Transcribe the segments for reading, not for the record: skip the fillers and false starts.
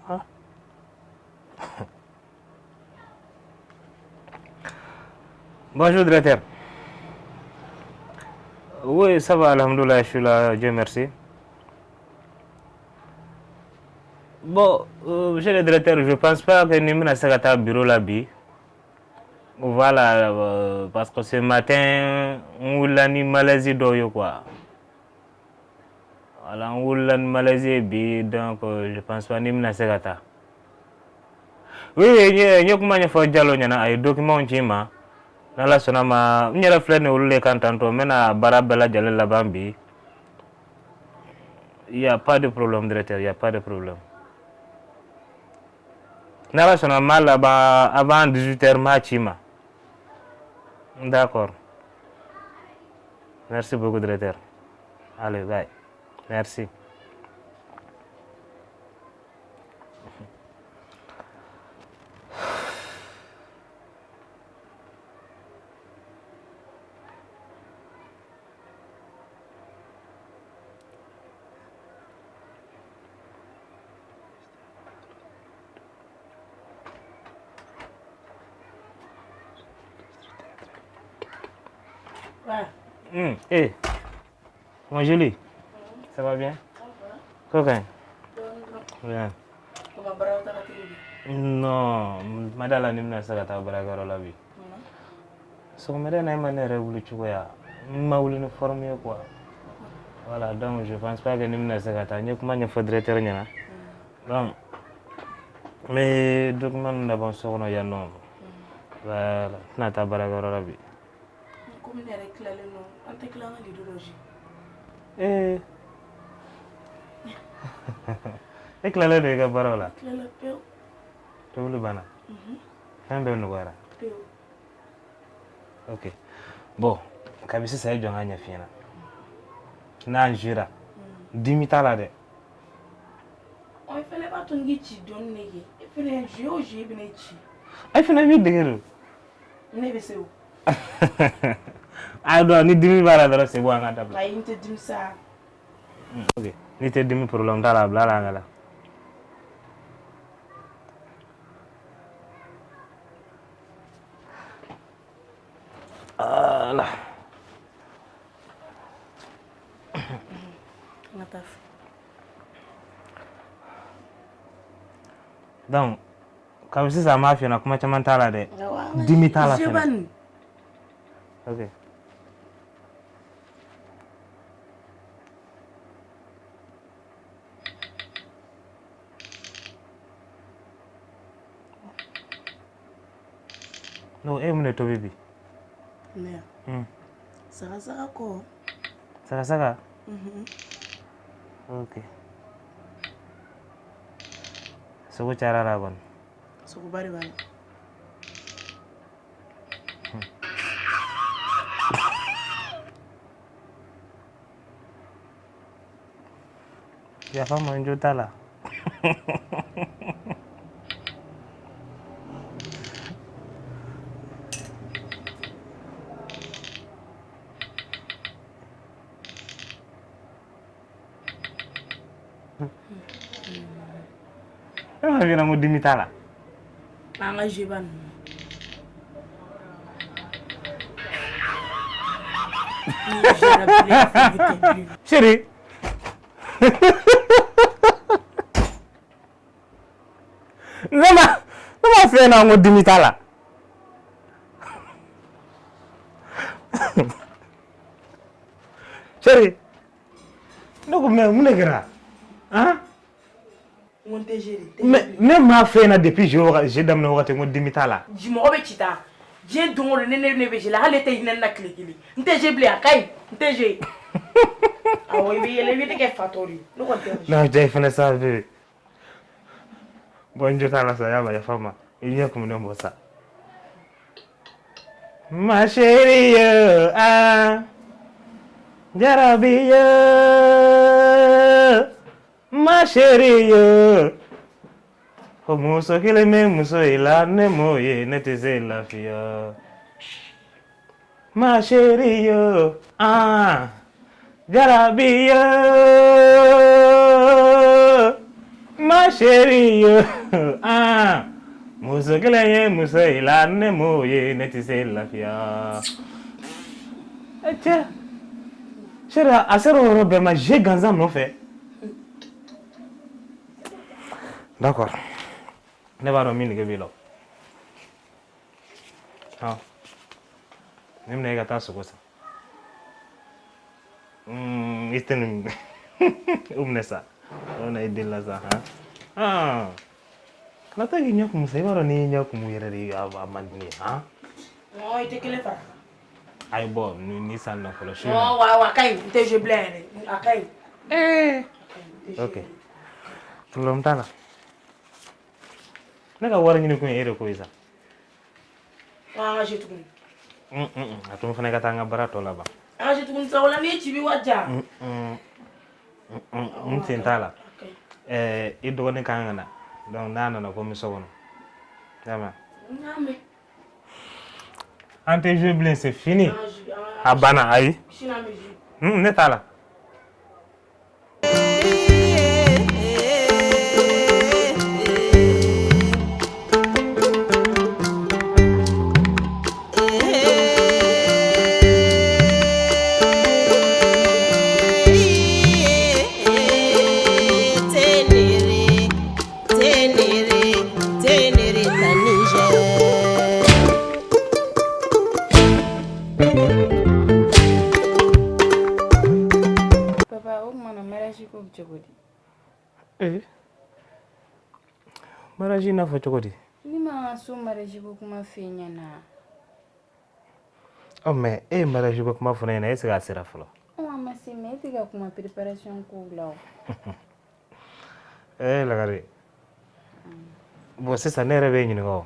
Ah. Bonjour, directeur. Oui, ça va, alhamdoulilah, je suis là, Dieu merci. Bon, monsieur le directeur, je pense pas que ni bɛna se ka taa bureau la bi. Voilà, parce que ce matin, n wulila ni malaise dɔw ye quoi. Voilà, n wulila ni malaise ye bi, donc je pense pas ni bɛna se ka taa. Oui, n ye kuma ɲɛfɔ Jalo ɲɛna, a ye document ci n ma. N'Ala sɔnna ma, n yɛrɛ filɛ nin olu de kan tantôt, n bɛna baara bɛɛ lajɛlen laban bi. Il y a pas de problème, directeur, il y a pas de problème. N'Ala sɔnna, n b'a laban avant 18 heures, n b'a ci i ma. D'accord. Merci beaucoup, directeur. Allez, bye. Merci. Ouais. Eh, mon joli, ça va bien? Ko ka ɲi? Bien. Non, ma da la ni bɛna se ka taa baarakɛyɔrɔ la bi. Sɔgɔmada in na e ma ne yɛrɛ wuli cogoya, n ma wuli ni forme ye quoi. Voilà, donc je pense pas que ni bɛna se ka taa. N ye kuma ɲɛfɔ directeur ɲɛna. Donc, n bɛ document ninnu labɛn so kɔnɔ yan nɔ. Voilà, n tɛna taa baarakɛyɔrɔ la bi. Komi ne yɛrɛ tilalen don, an tɛ tila an ka lido dɔ ji. Ee. E tilalen don i ka baaraw la? Tilala pewu. Tobili banna? Fɛn bɛɛ nɔgɔyara? Pewu. Ok. Bon, kabi sisan e jɔ n ka ɲɛf'i ɲɛna. N'an jera, dimi t'a la dɛ. Ɔ, i fɛnɛ b'a to n k'i ci dɔɔni de kɛ. E fɛnɛ jeu o jeu, e bɛ ne ci. E fɛnɛ b'i dege don. Ne bɛ se o. A dɔn ni dimi b'a la dɔrɔn, c'est bon, an ka dabila. Ayi, n tɛ dimi sa. Ok. N'i tɛ dimi, problème t'a la, a bila la an ka la. Voilà. An ka taa fɛ. Donc, kabi sisan an b'a f'i ɲɛna, kuma caman t'a la dɛ. Dimi t'a la fɛnɛ. Ok. Non, e mun de tobi bi? Ne ya. Saga saga kɔ. Saga saga? Ok. Sogo cayara la kɔni. Sogoba de b'a la. Yafa ma, n jo t'a la. E m'a f'i ɲɛna ko dimi t'a la. An ka jeu ba ninnu. Chérie. Ne m'a f'e ɲɛna ko dimi t'a la. Chérie. Ne ko mais mun de kɛra? Han? N ko n tɛ jeu de. Mais ne m'a f'e ɲɛna depuis jeu waga jeu daminɛ wagati n ko dimi t'a la. Ji mɔgɔ bɛ ci ta. Diɲɛ don o don ne bɛ jeu la, hali e tɛ hinɛ ne na tile kelen. N tɛ jeu bilen, a ka ɲi. N tɛ jeu. Awɔ, i bɛ yɛlɛ, i bɛ ne kɛ fatɔ de ye. Ne kɔni tɛ jeu. Non, cɛ fɛnɛ sa bébé. Bon, n jo t'a la sa, y'a ma yafa n ma. I ɲɛ kumunen bɔ sa. Ma chérie, ah, jarabi ma chérie. Ko muso kelen bɛ muso i la, ne m'o ye, ne tɛ se lafiya. Ma chérie, ah, jarabi ma Ma chérie yo, ah, muso kelen ye muso i la, ne m'o ye, ne tɛ se lafiya. E cɛ, chérie, a sera o yɔrɔ bɛɛ ma jeu gansan nɔfɛ. D'accord, ne b'a dɔn min nege b'i la. Hɔn, ne bɛna e ka taa sogo san. I tɛ nin o minɛ sa, o na i den la sa. Han ah, kana taa k'i ɲɛ kumu sa. I b'a dɔn n'i y'i ɲɛ kumu yɛrɛ de, a man di ne ye. Han. Non, i tɛ kelen fara. Ayi, bɔn, ni san na fɔlɔ su. Non, wa wa, a ka ɲi, n tɛ jouer bilen yɛrɛ, a ka ɲi. Eh, ok, problème t'a la. Ne ka wari ɲini kun ye e de ko ye sa. An ka jouer tuguni. A to n fana ka taa n ka baara tɔ laban. An ka jouer tuguni sa, o la n'i ci bi wa ja. N sen t'a la. Ɛɛ, i dɔgɔnin kan ka na, donc n'a nana ko n bɛ so kɔnɔ, i y'a mɛn? N y'a mɛn. An tɛ jouer bilen, c'est fini, a banna. Ayi, Sini an bɛ jouer. Ne t'a la. Papa, o tuma na mariage ko bɛ cogo di? Ee, mariage i n'a fɔ cogo di? Ne ma so mariage ko kuma f'e ɲɛna. Ɔ, mais e ye mariage ko kuma fɔ ne ɲɛna, est ce que a sera fɔlɔ? Ɔ, a ma se, mais e tɛ ka kuma préparation kow la o. Ee Lagare, bon, sisan ne yɛrɛ b'e ɲininka o,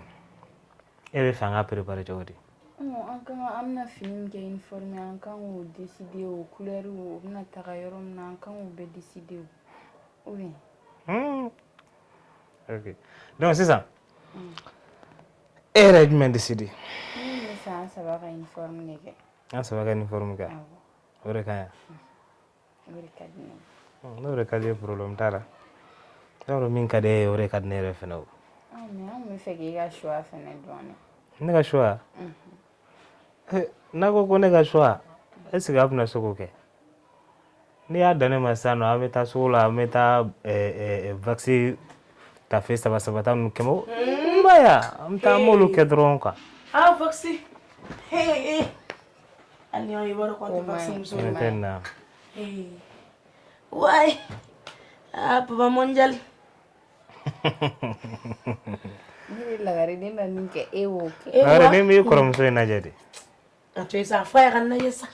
e bɛ fɛ an ka préparer cogo di? Ɔ, an kan an bɛna fini min kɛ uniforme, an kan k'o décider, o couleur, o bɛna taga yɔrɔ min na, an kan k'o bɛɛ décider o, ou bien? Ok, donc sisan e yɛrɛ ye jumɛn décider? Ne bɛ fɛ an saba ka uniforme de kɛ. An saba ka uniforme kɛ? Awɔ. O de ka ɲi. O de ka di ne ye. N'o de ka di ye, problème t'a la. I b'a dɔn min ka di e ye, o de ka di ne yɛrɛ fɛnɛ o. Ah, mais an bɛ fɛ k'e ka choix fɛnɛ dɔn dɛ. Ne ka choix? N'a ko ko ne ka choix, est ce que a bɛna se k'o kɛ? N'i y'a dan ne ma sisan nɔ, an bɛ taa sugu la, an bɛ taa wax tafe saba saba ta ninnu kɛmɛ, i m'a ye wa? An bɛ taa an b'olu kɛ dɔrɔn quoi. Ah, wax, hali ni i b'a dɔn ko an tɛ wax muso ye. Tɛ nin na. Wayi, ah, papa mondial. Ne bɛ Lagare, ne ma min kɛ, e b'o kɛ. Lagare, ne b'i kɔrɔmuso in lajɛ de. A to yen sa, f'a ye ka n lajɛ sa. A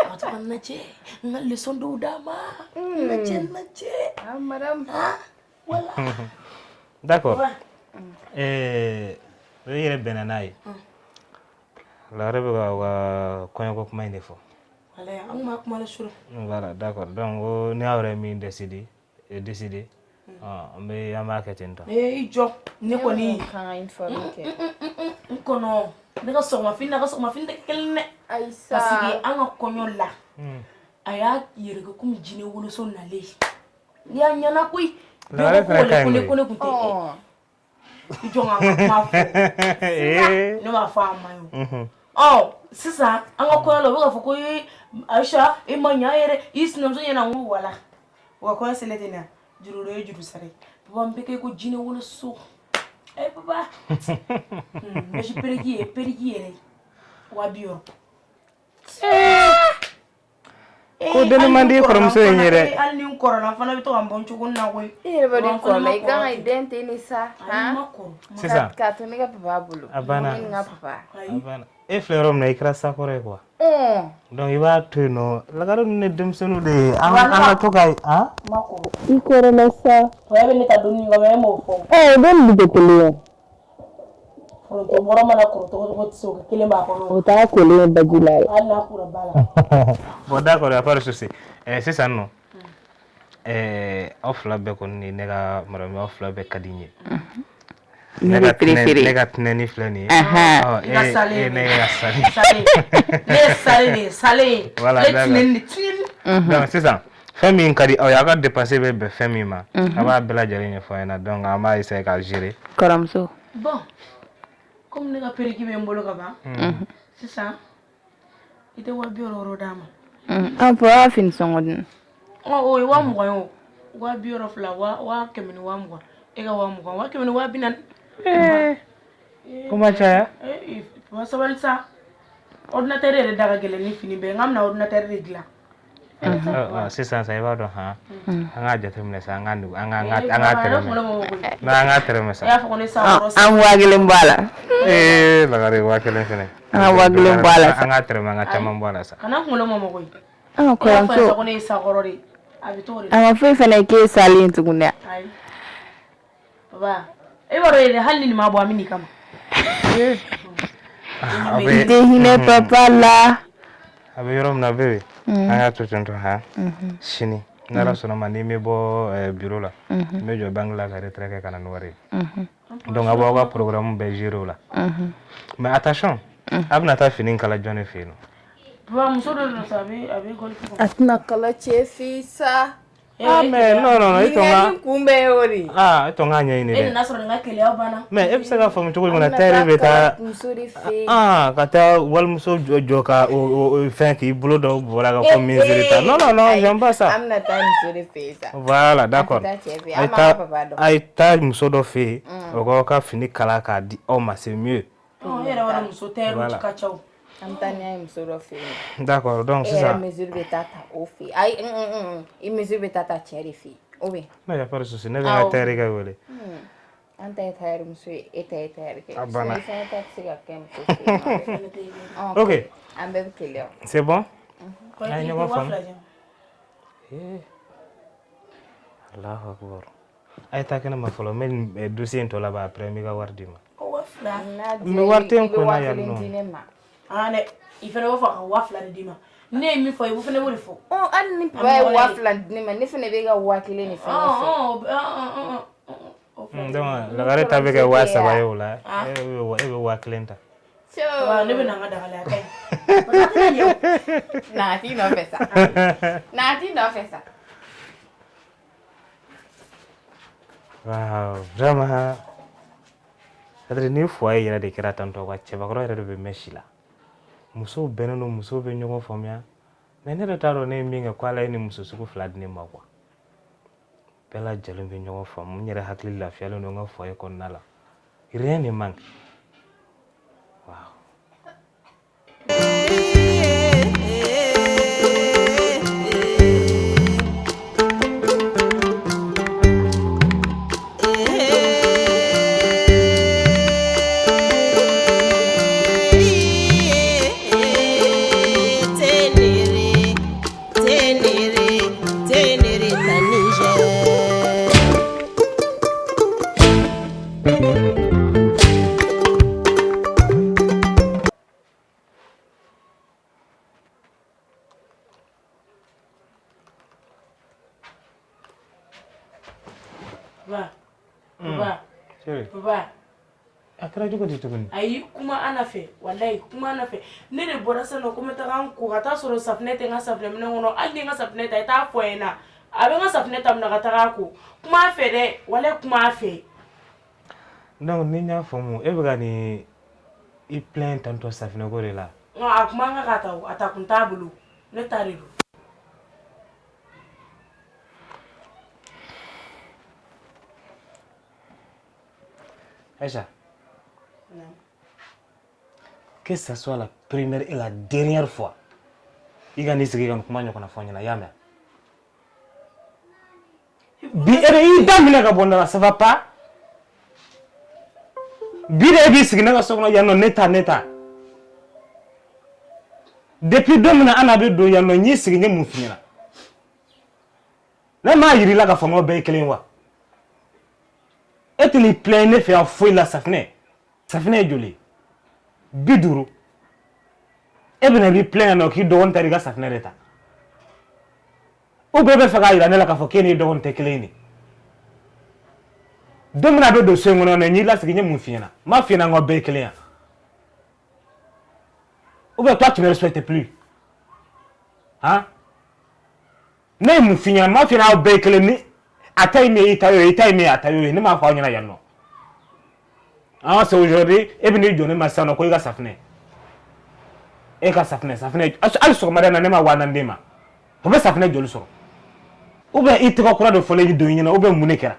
ka to ka n lajɛ, n ka leçon dɔw d'a ma. N lajɛ, n lajɛ. Ah, madame. Ah, voilà. D'accord. Ɛɛ, o yɛrɛ bɛnna n'a ye. Lagare bɛ ka u ka kɔɲɔko kuma in de fɔ. Walayi, an kun b'a kuma la surɔ. Voilà, d'accord. Donc ko ni aw yɛrɛ ye min décider, an bɛ an b'a kɛ ten tɔ. Ee, i jɔ, ne kɔni. Kan ka uniforme kɛ. N kɔnɔ, ne ka sɔgɔmafini n'a ka sɔgɔmafini tɛ kelen dɛ. Ayi sa. Parce que an ka kɔɲɔ la, a y'a yɛrɛ kɛ komi jinɛ woloso nalen. N'i y'a ɲɛna koyi. Lagare fana ka ɲi koyi. Ko ne kun tɛ i jɔ ka kuma fɔ. Ne b'a fɔ a ma ye o. Ɔ, sisan an ka kɔɲɔ la, u bɛ k'a fɔ ko ee Ayisa, e ma ɲa yɛrɛ, i sinamuso ɲɛna. N ko wala. U ka kɔɲɔ selen tɛ na, juru dɔ ye juru sara ye. Papa, n bɛ kɛ ko jinɛ woloso. Eh papa, mèche perruque ye, perruque yɛrɛ 60 000. Ko deni man di kɔrɔmuso in ye dɛ. Hali ni n kɔrɔla, n fana bɛ to ka n bɔ n cogo na koyi. E yɛrɛ b'a dɔn i kɔrɔla, i kan ka den ten de sa. Ayi, n ma kɔrɔ. Sisan. K'a to ne ka papa bolo. A banna. Ne ni n ka papa. A banna. E filɛ yɔrɔ min na, i kɛra sakɔrɔ ye quoi. Donc i b'a to yen nɔ. Lagare ninnu ye denmisɛnninw de ye. An ka to ka han. I kɔrɔla sa. O bɛ ne ta dumuni kama, e m'o fɔ. Ɔ, o bɛɛ ni tɛ kelen ye. Foronto bɔrɔ mana kɔrɔ cogo cogo, tɛ se o kɛ kelen b'a kɔnɔ. O t'a kolen ye baji la ye. Hali n'a kura ba la. Bon, d'accord, y a pas de souci. Sisan nɔ, aw fila bɛɛ kɔni ni ne ka madame, aw fila bɛɛ ka di n ye. Ne bɛ préféré. Ne ka tɛnɛni filɛ nin ye. I ka salen. E ne ka salen. Salen, ne ye salen de ye, salen. Voilà, ne d'accord. tinɛni de, tinɛni. Donc sisan Fɛn min ka di aw ye, aw ka dépense bɛ bɛn fɛn min ma, a b'a bɛɛ lajɛlen ɲɛfɔ an ɲɛna. Donc an b'a essayer k'a gérer. Kɔrɔmuso. Bon, comme ne ka perruque bɛ n bolo ka ban sisan, i tɛ 60 000 d'a ma? An fɔ a fini sɔngɔ dun. Ɔ, o ye 20 000 ye. O 62,000, 120 000, e ka 20 000, 140 000. Ko ma caya. Eh, wa sabali sa, ordinateur yɛrɛ da ka gɛlɛn ni fini bɛɛ ye. N k'an bɛna ordinateur de dilan. Sisan sa, i b'a dɔn han, an k'a jateminɛ sa, an ka an ka an ka tɛrɛmɛ, non, an ka tɛrɛmɛ sa. E y'a fɔ ko ne sa wɔɔrɔ. An 1000 bɔ a la. Ee Lagare, 1000 fɛnɛ. An ka 1000 bɔ a la sa. An ka tɛrɛmɛ, an ka caman bɔ a la sa. Kana kunkolo mɔmɔ koyi. An E y'a fɔ kɔrɔmuso. sa ko ne ye sa kɔrɔ de ye, a bɛ t'o de A ma foyi fɛnɛ k'e salen tuguni dɛ. Ayi baba, e b'a dɔn yɛrɛ, hali ni nin ma bɔ, an bɛ n'i kama. A I bɛ tɛ hinɛ papa la. A bɛ yɔrɔ min na bébé, an y'a to ten tɔ han. Sini, ni Ala sɔnna ma, ni n bɛ bɔ bureau la, n bɛ jɔ banque la ka retrait kɛ ka na ni wari ye. Donc a b'aw ka programme bɛɛ gérer o la. Mais attention, a bɛna taa fini kala jɔn de fɛ yen nɔ? Baba, muso dɔ de don sa, a bɛ golf kɔnɔ. A tɛna kala cɛ fɛ sa. Ah mais non, non, non, i tɔn ka Ɲininkali kun bɛɛ y'o de ye. Ah, i tɔn k'a ɲɛɲini E dɛ. nana sɔrɔ nin ka keleya banna. Mais e bɛ se ka faamu cogo jumɛn na tailleur bɛ taa muso de fɛ yen? Ah, ka taa walimuso jɔ jɔ ka o fɛn k'i bolo dɔ bɔra ka fɔ mesure ta. Non, non, non, j'aime pas ça. An bɛna taa muso de fɛ yen sa. Voilà, d'accord. An tɛ taa cɛ fɛ yen, A ye an b'an taa ka papa dɔn. A ye taa muso dɔ fɛ yen, o k'aw ka fini kala k'a di aw ma, c'est mieux. Ɔ, e yɛrɛ b'a dɔn muso tailleur Voilà. ka ca o. An bɛ taa n'a ye muso dɔ fɛ yen. D'accord, donc E yɛrɛ sisan mesure bɛ taa ta o fɛ yen. Ayi, i mesure bɛ taa ta cɛ de fɛ yen. O bɛ. Non, y a pas de souci, ne bɛ n ka tailleur kɛ wele. An ta ye tailleur muso ye, e ta ye tailleur kɛ. A banna. I fana ta tɛ se ka kɛ muso fɛ yen nɔ dɛ. Ɔ, Ok, an bɛɛ bɛ keleya. c'est bon. Ko An ye i ɲɔgɔn tɛ faamu. 2000 di yan. Eh, Allahu akbar. A ye taa kɛnɛ ma fɔlɔ, n bɛ nin dossier in tɔ laban, après n b'i ka wari d'i ma. Ko 2000. N'a Mais dira wari tɛ n i bɛ kun na waa yan kelen nɔ. di ne ma. Ah dɛ, i fana b'a fɔ a ka 2000 de d'i ma. Ne ye min fɔ, i fana b'o de fɔ. Ɔ, hali ni papa ye 2000 di ne ma, ne fana bɛ ka 1000 de fɛnɛ fɛ. Ɔ, ɔ. Donc Lagare ta bɛ kɛ 3000 ye o la. E bɛ 1000 ta. Wa ne bɛ na n ka daga la, a ka ɲi. Na t'i nɔfɛ sa. Na t'i nɔfɛ sa. Waaw, vraiment. C'est-à-dire ni foyer yɛrɛ de kɛra tantɔ ka cɛbakɔrɔ yɛrɛ de bɛ mɛn si la. Musow bɛnnen don, musow bɛ ɲɔgɔn faamuya. Mais ne yɛrɛ t'a dɔn ne ye min kɛ ko Ala ye ni muso sugu fila di ne ma quoi. Bɛɛ lajɛlen bɛ ɲɔgɔn faamu, n yɛrɛ hakili lafiyalen don n ka foyer kɔnɔna la. Rien ne manque. Waaw. Tenere, tenere, tenere tanije. Baba, baba, Chérie, baba. A kɛra cogo di tuguni? Ayi, kuma ana fɛ, walayi, kuma ana fɛ. Ne de bɔra sisan nɔ ko n bɛ taga n ko ka taa sɔrɔ safunɛ tɛ n ka safunɛ minɛn kɔnɔ. Hali ni n ka safunɛ ta, i t'a fɔ n ɲɛna. A bɛ n ka safunɛ ta mun na ka taga a ko? Kuma a fɛ dɛ, walayi, kuma a fɛ. Donc ni n y'a faamu, e bɛ ka nin i plaint tantɔ safinɛ ko de la. Nka a kuma an ka ta o, a ta kun t'a bolo, ne ta de don. Aïcha, que ça soit la première et la dernière fois i ka n'i sigi ka nin kuma ɲɔgɔnna fɔ n ɲɛna, i y'a mɛn? Bi e de y'i da minɛ ka bɔ n da la, ça va pas? Bi de e b'i sigi ne ka so kɔnɔ yan nɔ, ne ta, ne ta. Depuis don min na an n'a bɛ don yan nɔ, n y'i sigi, n ye mun f'i ɲɛna? Ne m'a yir'i la k'a fɔ n k'aw bɛɛ ye kelen ye wa? E tɛ n'i plaint ne fɛ yan foyi la. Safinɛ, safinɛ ye joli ye? 50. E bɛna i b'i plaint yan nɔ k'i dɔgɔnin taara i ka safinɛ de ta. Ou bien e bɛ fɛ k'a yira ne la k'a fɔ k'e n'i dɔgɔnin tɛ kelen ye de? Don min na a bɛ don so in kɔnɔ n y'i lasigi, n ye mun f'i ɲɛna? N m'a f'i ɲɛna n k'aw bɛɛ ye kelen ye? Ou bien toi, tu ne respectes plus, hein? Ne ye mun f'i ɲɛna? N m'a f'i ɲɛna aw bɛɛ ye kelen ni a ta ye min ye, i ta y'o ye, i ta ye min ye, a ta y'o ye. Ne m'a fɔ aw ɲɛna yan nɔ. Ah, c'est aujourd'hui e bɛ n'i jɔ ne ma sisan nɔ ko i ka safunɛ, e ka safunɛ, safunɛ. Hali sɔgɔmada in na ne ma 4000 d'e ma, o bɛ safunɛ joli sɔrɔ? Ou bien i tɔgɔ kura de fɔlen don i ɲɛna, ou bien mun de kɛra?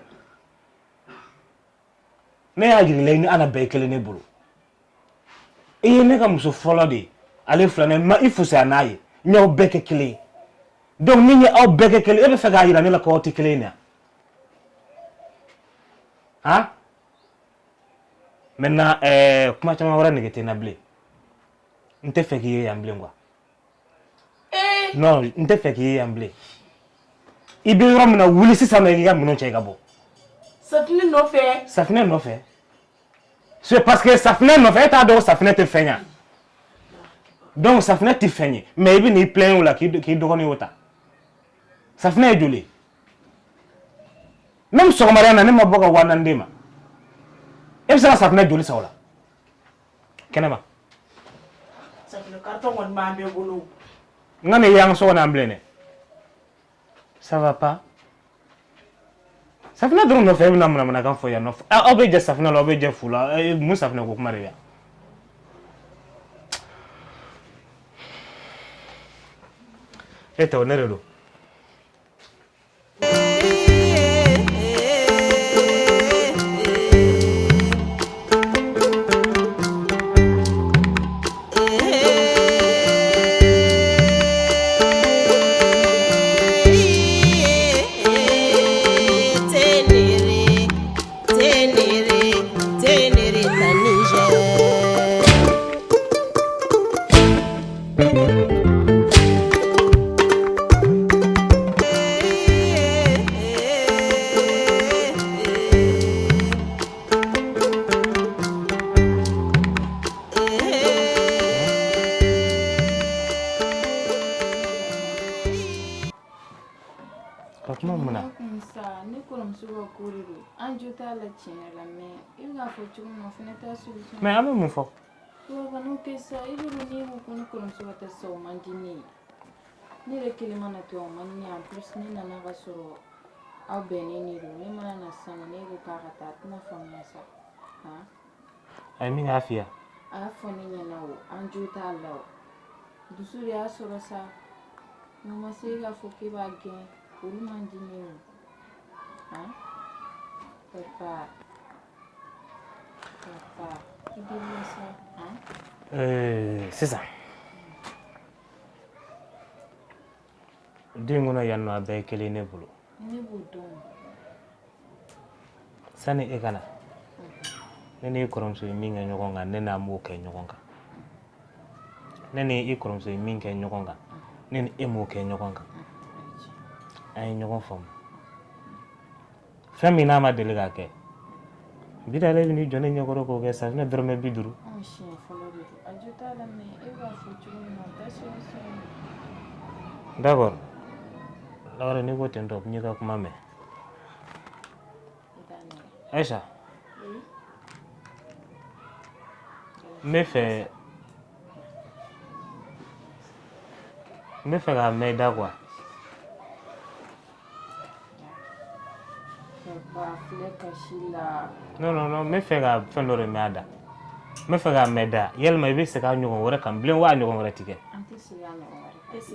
Ne y'a jira i la, i ni Ana bɛɛ ye kelen ne bolo. I ye ne ka muso fɔlɔ de ye, ale filanan ma i fisaya n'a ye. N y'aw bɛɛ kɛ kelen ye. Donc ni n ye aw bɛɛ kɛ kelen, e bɛ fɛ k'a jira ne la k'aw tɛ kelen ye de han? Maintenant, kuma caman wɛrɛ nege tɛ n na bilen. N tɛ fɛ k'i ye yan bilen quoi. Non, n tɛ fɛ k'i ye yan bilen. I bɛ yɔrɔ min na, wuli sisan nɔ, i k'i ka minɛnw cɛ, i ka bɔ. Safunɛ nɔfɛ? Safunɛ nɔfɛ, c'est parce que safunɛ nɔfɛ, e t'a dɔn ko safunɛ tɛ fɛn ɲa. Donc safunɛ tɛ fɛn ye, mais i bɛ n'i plaindre o la k'i dɔgɔnin y'o ta. Safunɛ ye joli ye? Même sɔgɔmada in na ne ma bɔ ka 4000 d'e ma, e bɛ se ka safunɛ joli san o la kɛnɛma? Safunɛ carton kɔni b'an bɛɛ bolo. N ka nin y'an ka so kɔnɔ yan bilen dɛ. Ça va pas. Safunɛ dɔrɔn nɔfɛ, e bɛna manamanakan fɔ yan nɔ. Aw bɛ jɛ safunɛ la, aw bɛ jɛ fu la. Mun safunɛ ko kuma de bɛ yan? E tɛ o, ne de don. Ka kuma mun na? Ne kɔrɔmuso ka ko de don, an jo t'a la tiɲɛ yɛrɛ la, mais i bɛ k'a fɔ cogo min na, o fana t'a solution. Mais an bɛ mun fɔ? Kan'o kɛ sa. I b'a dɔn, n'e ko ko ne kɔrɔmuso ka taa sa, o man di ne ye. Ne yɛrɛ kelen mana to, o man di ne ye. En plus, ne nana ka sɔrɔ aw bɛnnen de don. Ne mana na sisan nɔ, ne ko k'a ka taa, a tɛna faamuya sa han. A ye min k'a f'i ye? A y'a fɔ ne ɲɛna o, an jo t'a la o. Dusu de y'a sɔrɔ sa, mais o ma se k'a fɔ k'e b'a gɛn. Olu man di ne ye o han. Papa, papa, i deli sa han. Sisan du in kɔnɔ yan nɔ, a bɛɛ ye kelen ne bolo. Ne b'o dɔn. Sani e ka na, ne ni i kɔrɔmuso ye min kɛ ɲɔgɔn kan, ne n'a m'o kɛ ɲɔgɔn kan. Ne ni i kɔrɔmuso ye min kɛ ɲɔgɔn kan, ne ni e m'o kɛ ɲɔgɔn kan. An ye ɲɔgɔn faamu. Fɛn min n'a ma deli k'a kɛ bi da, ale bɛ n'i jɔ ne ɲɛkɔrɔ k'o kɛ safunɛ dɔrɔmɛ 50. Anw siɲɛ fɔlɔ de don, a jo t'a la, mais e b'a fɔ cogo min na, o tɛ solution ye. D'accord, Lawale, n'i ko ten tɔ, n y'i ka kuma mɛn. I t'a nɛgɛ. Aïcha, n bɛ fɛ k'a mɛn i da quoi. Papa filɛ kasi la. Non, non, non, n bɛ fɛ ka fɛn dɔ de mɛn a da. N bɛ fɛ k'a mɛn da. Yalima i bɛ segin a ɲɔgɔn wɛrɛ kan bilen wa, a ɲɔgɔn wɛrɛ ti kɛ? An tɛ segin a ɲɔgɔn wɛrɛ kan.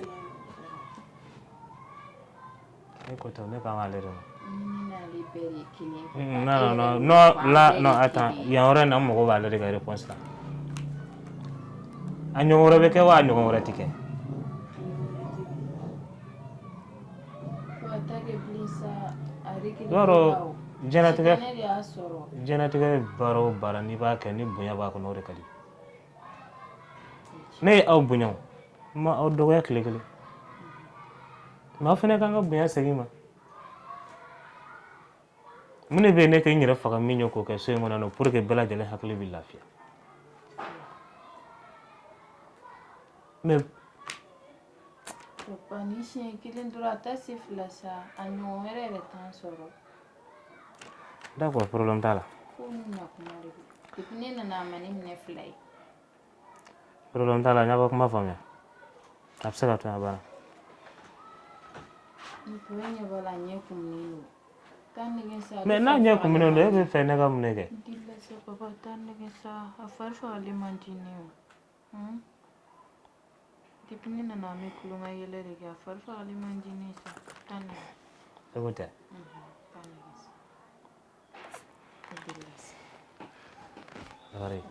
Ne ko tɛ, ne kan k'ale de ma. Ni ne n'ale bɛɛ de ye kelen ye. Non, non, non, non, là, non, attends, yan yɔrɔ in na, n mago b'ale de ka réponse la. A ɲɔgɔn wɛrɛ bɛ kɛ wa, a ɲɔgɔn wɛrɛ ti kɛ? Fo ka taa kɛ bilen sa, a I b'a dɔn, diɲɛlatigɛ ne de y'a sɔrɔ. Diɲɛlatigɛ baara o baara, n'i b'a kɛ ni bonya b'a kɔnɔ, o de ka di. Ne ye aw bonya o, n ma aw dɔgɔya tile kelen. Mais aw fana kan ka bonya segin ma. Mun de bɛ yen ne tɛ n yɛrɛ faga min ye k'o kɛ so in kɔnɔ nɔ, pour que bɛɛ lajɛlen hakili bɛ lafiya? Mais Papa, ni siɲɛ kelen dɔrɔn, a tɛ se fila sa, a ɲɔgɔn wɛrɛ yɛrɛ t'an sɔrɔ. D'accord, problème t'a la. Ko n'u na kuma de don. Depuis ne nana, a ma ne minɛ fila ye. Problème t'a la, n y'a ka kuma faamuya. A bɛ se ka to yan, a banna. N ɲɛ b'a la, a ɲɛ kumunen don. Taa nɛgɛn sa. Mais n'a ɲɛ kumunen don, e bɛ fɛ ne ka mun de kɛ? Delila sa papa, taa nɛgɛn sa, a fari fagalen man di ne o. Depuis ne nana, an bɛ tulonkɛ yɛlɛ de kɛ, a fari fagalen man di ne sa. Taa nɛgɛn. E ko tɛ. Taa nɛgɛn sa. Delila sa. Bakari.